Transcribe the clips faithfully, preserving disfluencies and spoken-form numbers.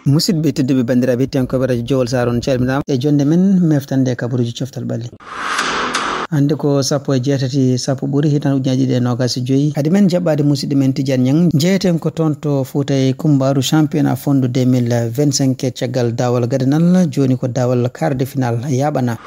Musidɓe tedduɓe, banndiraaɓe hettiyankooɓe radio Jowol Saar, on calminaama e jonnde men meftande kabaruuji coftal ɓalli. Hannde ko sappo e jeetati sappo ɓuri hitan ujunaaji ɗiɗi e noogaas e joyi. Hade men jaɓɓaade musidɗo men Tidiane Niang, njeyeten ko toon to Fuuta e kumbaaru championnat fondo deux mille vingt-cinq, caggal daawal gadanal, jooni ko daawal quart de finale yaaɓana.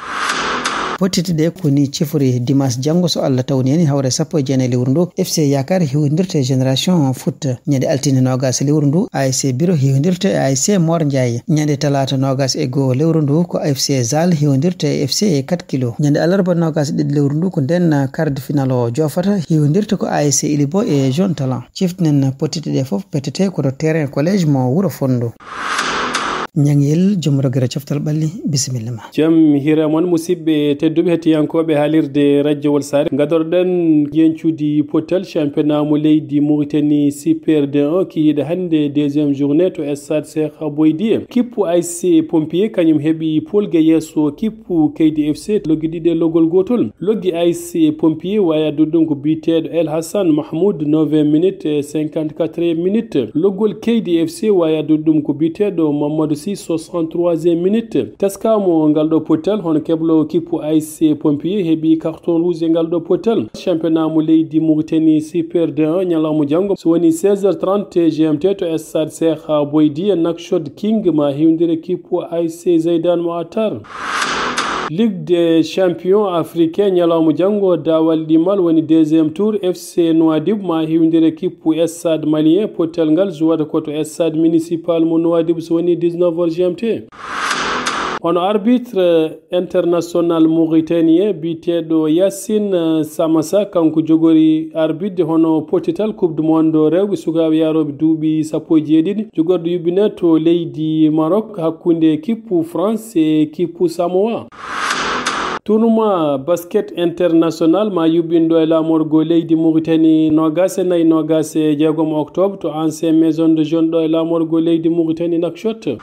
Pottitte ɗe ko ni cifori: dimanche janngo, so Allah tawni en, hawre sappo e jeenayi lewru ndu, F C Yakar hiwondirta e Génération Foot. Ñande altine noogaas lewru ndu, A S C Biro hiwondirta e A S C Mor Ndiaye. Ñande talaata noogaas e goo lewru ndu, ko F C Zal hiwondirta e F C quatre kilo. Ñande alarba noogaas e ɗiɗi lewru ndu, ko nden quart de finale o joofata, hiwondirta ko A S C Ilibo e Jeune Talent. Ciftinen pottitte ɗe fof, pettete ko to terrain collège mo Wuro Fondo. Ñangel, joom rogere coftal ɓalli, bisimilla ma. Jam hiire mon, musidɓe tedduɓe hettiyankooɓe haalirde radiowol Saare. Ngadorɗen yencude pottal championnat mo leydi Mauritanie Super deux un, kiyiiɗo hannde deuxième journée to stade Cheikh Boydié. Kippu A S C Pompier kañum heɓi polge yeeso kippu K D F C, loggi ɗiɗi e loggol gootol. Loggi A S C Pompier wayatde ɗum ko biyeteeɗo El Hassan Mahmoud, neuvième minute, e cinquante-quatrième minute. Loggol K D F C wayatde ɗum ko biyeteeɗo Mamadou Sy, soixante-troisième minute. Teskaama ngal ɗo pottal hono kebloowo kippu A S C Pompier heɓi carton rouge e ngal ɗo pottal. Championnat mo leydi Mauritanie Super deux un ñalawma janngo, so woni seize heures trente G M T to stade Cheikh Boydié, Nouakchott King ma hiwndire kippu A S C Zeydan Moatar. Ligue des champions africains ñalawma janngo, daawal ɗimmal woni deuxième tour, F C Nouadhibou ma hiwndire kippu stade malien, pottal ngal juwata ko to stade municipal mo Nouadhibou so woni dix-neuf heures G M T. Hono arbitre international mauritanien biyeteeɗo Yacine Samassa, kanko jogori arbitde hono pottital Coupe du Monde rewɓe sukaaɓe yaarooɓe duuɓi sappo e jeeɗiɗi, jogorɗo yuɓɓine to leydi Maroc hakkunde kippu France e kippu Samoa. Tournoi basket international ma yuɓɓin ɗo e laamorgo leydi Mauritanie, noogaas e nayi, noogaas e jeegom octobre to ancien maison de jeunes ɗo e laamorgo leydi Mauritanie Nouakchott.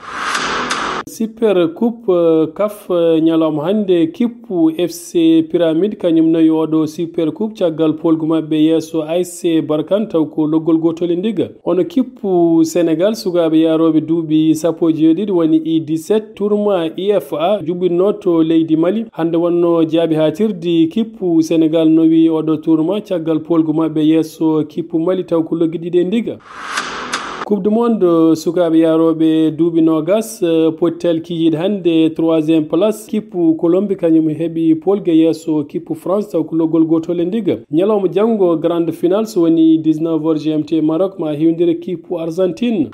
Super Coupe, eh, CAF, eh, ñalawma hannde, kippu F C Pyramide kañum nawi oɗo Super Coupe caggal polgu maɓɓe yeeso A S C Barkhane, taw ko loggol gootol e ndiga. Hono kippu Sénégal sukaaɓe yaarooɓe duuɓi sappo e jeeɗiɗi woni U dix-sept, tournoi U F A juɓɓinno to leydi Mali. Hannde wonno jaaɓi haatirdi, kippu Sénégal nawi oɗo tournoi caggal polgu maɓɓe yeeso kippu Mali, taw ko loggi ɗiɗi e ndiga. Coupe du Monde, eh, sukaaɓe yaarooɓe duuɓi noogaas, eh, pottal kiyiiɗo hannde, troisième place, kippu Colombie kañum heɓi polge yeeso kippu France, taw ko loggol gootol e ndiga. Ñalawma janngo, grande finale, so woni dix-neuf heures G M T, Maroc ma hiwndire kippu Argentine.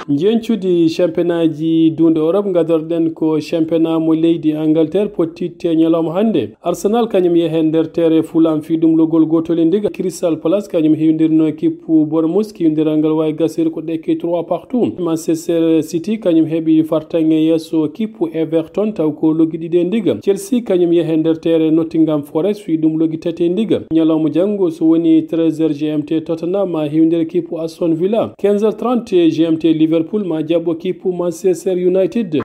Njeñcudi championnatji duunde Europe, ngadorɗen ko championnat mo leydi Angleterre, pottitte ñalawma hannde. Arsenal kañum yehe nder tere Fulham fii ɗum loggol gootol e ndiga. Crystal Palace kañum hiwdirno kippu Bournemouth, kiwdiral ngal waawi gasir ko ɗekki trois partout. Manchester City kañum heɓi fartaŋŋe yeeso kippu Everton, taw ko loggi ɗiɗi e ndiga. Chelsea kañum yehe nder tere Nottingham Forest fii ɗum loggi tati e ndiga. Ñalawma janngo so woni treize heures G M T, Tottenham ma hiwdira kippu Aston Villa. Quinze heures trente G M T, Liverpool ma jaɓɓo kippu Manchester United.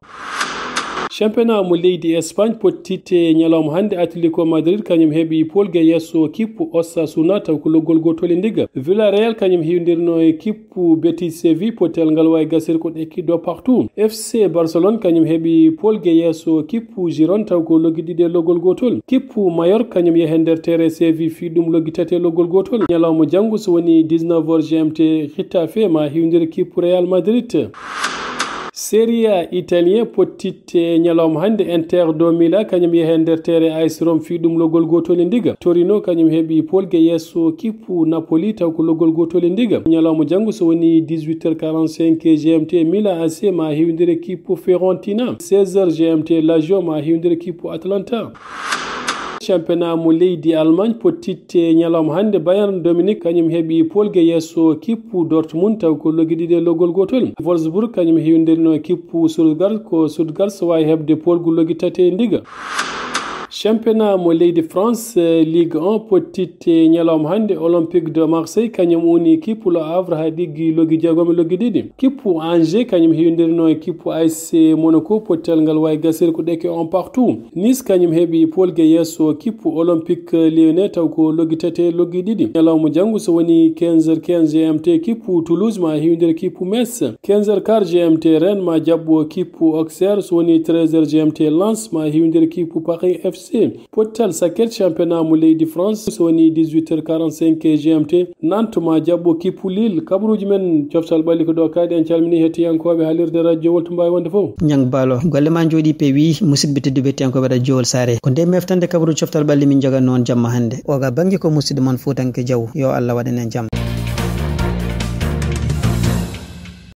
Championnat mo leydi Espagne, pottitte ñalawma hannde, Atletico Madrid kañum heɓi polge yeeso kippu Osasuna, taw ko loggol gootol e ndiga. Villarreal kañum hiwdirno e kippu Betis Séville, pottal ngal waawi gasir ko ɗekki ɗo partout. F C Barcelone kañum heɓi polge yeeso kippu Girone, taw ko loggi ɗiɗi e loggol gootol. Kippu Mallorca kañum yehe nder tere Séville fii ɗum loggi tati e loggol gootol. Ñalawma janngo so woni dix-neuf heures G M T, Getafe ma hiwdira kippu Real Madrid. Serie A italien, pottitte ñalawma hannde, Inter do Milan kañum yehe nder tere A S Rome fii ɗum loggol gootol e ndiga. Torino kañum heɓi polge yeeso kippu Napoli, taw ko loggol gootol e ndiga. Ñalawma janngo so woni dix-huit heures quarante-cinq G M T, Milan A C ma hiwdira kippu Fiorentina. Seize heures G M T, Lazio ma hiwdira kippu Atalanta. Championnat mo leydi Allemagne, pottitte ñalawma hannde, Bayern Dominique kañum heɓi polge yeeso kippu Dortmund, taw ko loggi ɗiɗi e loggol gootol. Wolfsburg kañum hiwdirno kippu Stuttgart, ko Stuttgart so waawi heɓde polgu loggi tati e ndiga. Championnat mo leydi France, eh, Ligue un, pottitte ñalawma hannde, Olympique de Marseille, kañum woni kippu Le Havre haa ɗiggi loggi jeegom e loggi ɗiɗi. Kippu Angers, kañum heewindirno e kippu A S C Monaco, pottal ngal waawi gasirde ko ɗeke un partout. Nice, kañum heɓi polge yeeso kippu Olympique Lyonnais, taw ko loggi tati e loggi ɗiɗi. Ñalawma janngo, so woni quinze heures quinze G M T, kippu Toulouse ma heewindir kippu Metz. Quinze heures quart G M T, Rennes ma jaɓɓo kippu Auxerre, so woni treize heures G M T, Lens ma heewindir kippu Paris F C. Pottal sakket championnat mo leydi France, so woni dix-huit heures quarante-cinq G M T, Nantes ma jaɓɓo kippu Lille. Kabaruuji men coftal ɓalli ko ɗo kaaɗi. En calmini hettiyankooɓe haalirde radio Wolto Mbawi wonde fof. Ñang Baalo, golle ma njooɗi peewi, musidɓe tedduɓe hettiyankooɓe radio Wolsaare. Ko nde meftande kabaruuji coftal ɓalli min joganno on jamma hannde. Oga bannge ko musidɗo mon Fuutanke Jaw. Yo Allah waɗan en jam.